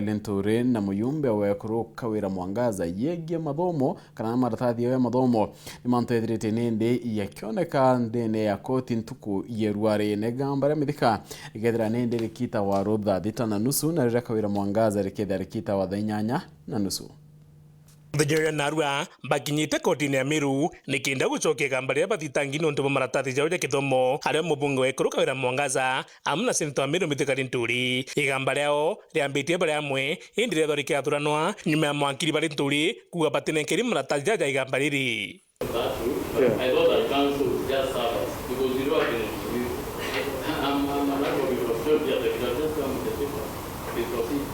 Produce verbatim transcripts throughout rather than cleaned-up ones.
Linturi na muyumbe wa ekuru Kawira Mwangaza yegie mathomo kana maratathi ya mathomo ni mantu ethirite nindi yakioneka ndene ya koti ntuku ya rwari. Na igamba ria mithika rikethira nindi rikita wa rutha thita na nusu, na riria Kawira Mwangaza rikethira rikita wa thaa inyanya na nusu. Muthenya uria narua bakinyite kotini ya Meru nikenda gucokia igamba riria bathitangi niuntu bwa maratathi jao ja kithomo, aria mubunge wa ekuru Kawira Mwangaza amwe na seneta wa Meru Mithika Linturi. Igamba riao riambitie bari amwe, indi riethwa rikiathuranwa nyuma ya mawakiri ba Linturi kuuga batinenkeri maratathi jaja ja igamba riri. That route, but I thought that council would just serve us because we don't have anything to do. I'm, I'm a landlord, it was told that they could have just come with the paper. They proceed.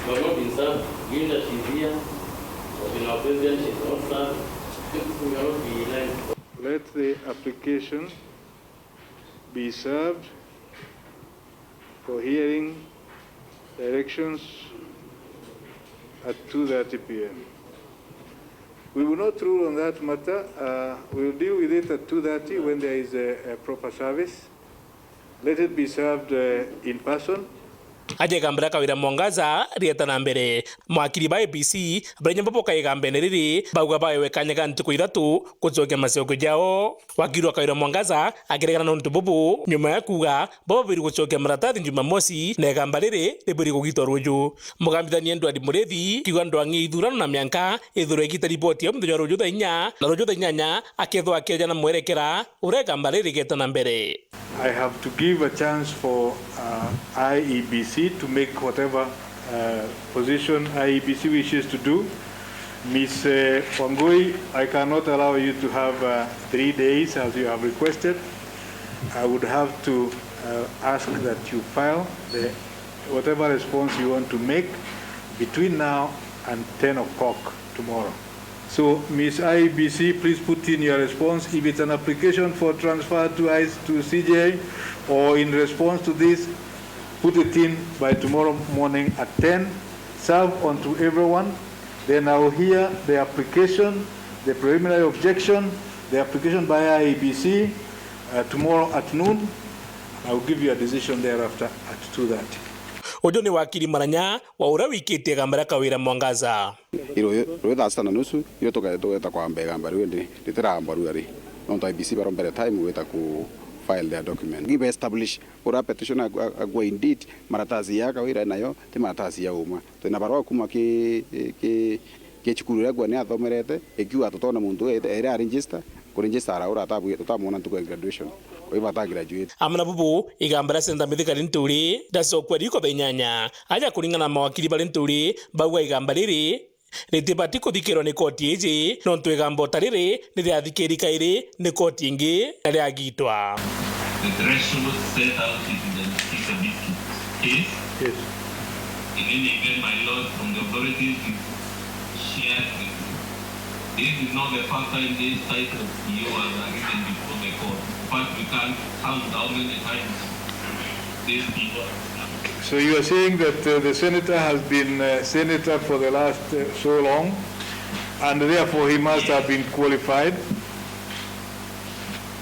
We have not been served. Given that she's here, but in our presence, she's not served. We cannot be in line. Let the application be served for hearing directions at two thirty p m. We will not rule on that matter. Uh, we'll deal with it at two thirty when there is a, a proper service. Let it be served, uh, in person. Aja igamba ria Kawira Mwangaza rieta na mbere, mawakiri ba A B C baria nyomba boka igambene riri bauga baewe kanya ga ntuku ithatu gucokia macokio jao. Wakiri wa Kawira Mwangaza akiregana na untu bubu nyuma ya kuuga bo babwiri gucokia maratathi Jumamosi na igamba riri ribwiri kugitwa ruju. Mugambithania Edward Murithi kiuga ndwang'i ithurano na mianka ithurwe igita riboti ya muthenya wa ruju thaa inya, na ruju thaa inyanya akethwa akieja na mwerekera uria igamba riri rigeta na mbere. I have to give a chance for, uh, I E B C to make whatever, uh, position I E B C wishes to do. Miss, uh, Wangui, I cannot allow you to have, uh, three days as you have requested. I would have to, uh, ask that you file the, whatever response you want to make between now and ten o'clock tomorrow. So, Miss I E B C, please put in your response. If it's an application for transfer to I C, to C J, or in response to this, put it in by tomorrow morning at ten. Serve on to everyone. Then I will hear the application, the preliminary objection, the application by I E B C, uh, tomorrow at noon. I will give you a decision thereafter at two thirty. Uju ni wakiri Maranya wa uria wikitie igamba ria Kawira Mwangaza. Iruyu rwi thaa sita na nusu, irio tuge-, tugeta kwamba igamba riu, indi ritiramba riu ari. Nontu I E B C barombere time gwita ku file their document. Give establish uria petition agwa, agwa indeed, maratasi ya Kawira nayo ti maratasi ya uma. Twina barua kuma ki, ki, ki cukuru iria agwa ni athomerete, ikiuga tutona muntu ere a register, ku register ara ura atabu-, tutamwona ntuku ya graduation. Kwa hivyo ata graduate. Amwe na bubu, igamba ria Seneta Mithika Linturi ndacokua riko thaa inyanya. Aja kuringana na mawakiri ba Linturi, bauga igamba riri ritibati kuthikirwa ni koti iji, nontu igamba o ta riri ni riathikiri kairi ni koti ingi na riagitwa. The threshold set out in the Kisa Biscuit case. Yes. In any event, my lord, from the authorities we shared with you, this is not the first time this type of P O has arisen before the court. In fact, we can't count how many times this P O has happened. So you are saying that, uh, the senator has been, uh, senator for the last, uh, so long, and therefore he must have been qualified?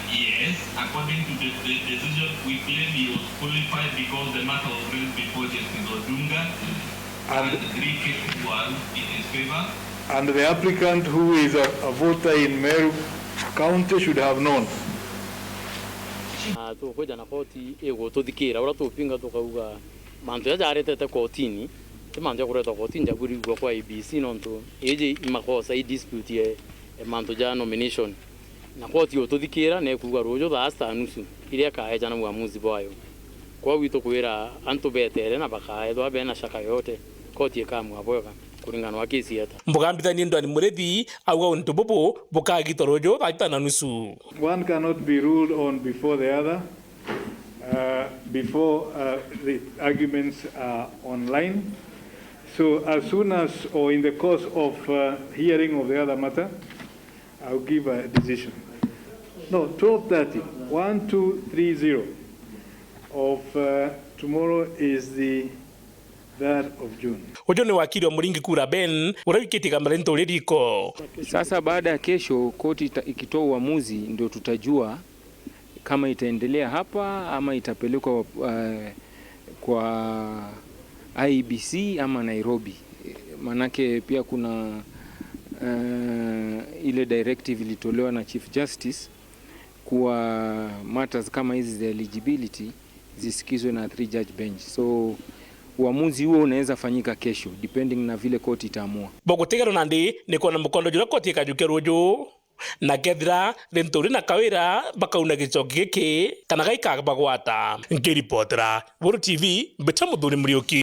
Yes, according to the, the decision, we claim he was qualified because the matter was raised before Justice Odunga and, and three cases were in his favor. And the applicant, who is a, a voter in Meru County, should have known. Na tukwija na koti igututhikira, uria tupinga tukauga mantu jaja jaretete kotini, ti mantu ja kuretwa kotini ja kurigua kwa I E B C, nontu iji i makosa, i dispute ya, ya mantu ja nomination. Na koti igututhikira na ikuuga ruju thaa sita na nusu iria ikaeja na uamuzi bwayo. Kwou itukwira antu betere na bakaethwa bena shaka yote, koti ikamua bwega kuringana na kesi yeta. Mugambithania Edward Murithi auga untu bubu bukagitwa ruju thaa sita na nusu. One cannot be ruled on before the other, uh, before, uh, the arguments are online. So as soon as, or in the course of, uh, hearing of the other matter, I'll give a decision. No, twelve thirty. One, two, three, zero. Of, uh, tomorrow is the third of June. Uju ni wakiri wa Muringi Kura Ben, uria wikitie igamba ria Linturi riko. Sasa baada ya kesho koti ita-, ikitoa uamuzi, ndio tutajua kama itaendelea hapa ama itapelekwa, eh, kwa, I E B C ama Nairobi. Manake pia kuna, eh, ile directive ilitolewa na Chief Justice kuwa matters kama hizi za eligibility zisikizwe na three judge bench. So uamuzi huo unaweza fanyika kesho depending na vile court itaamua. Bo gutigerwa nandi ni kwona mukondo juria koti ikajukia ruju, na kethira Linturi na Kawira bakauna gichoki giki kana gaikabagwata. Nkiripotera Buru T V, Mbita Muthuri Muriuki.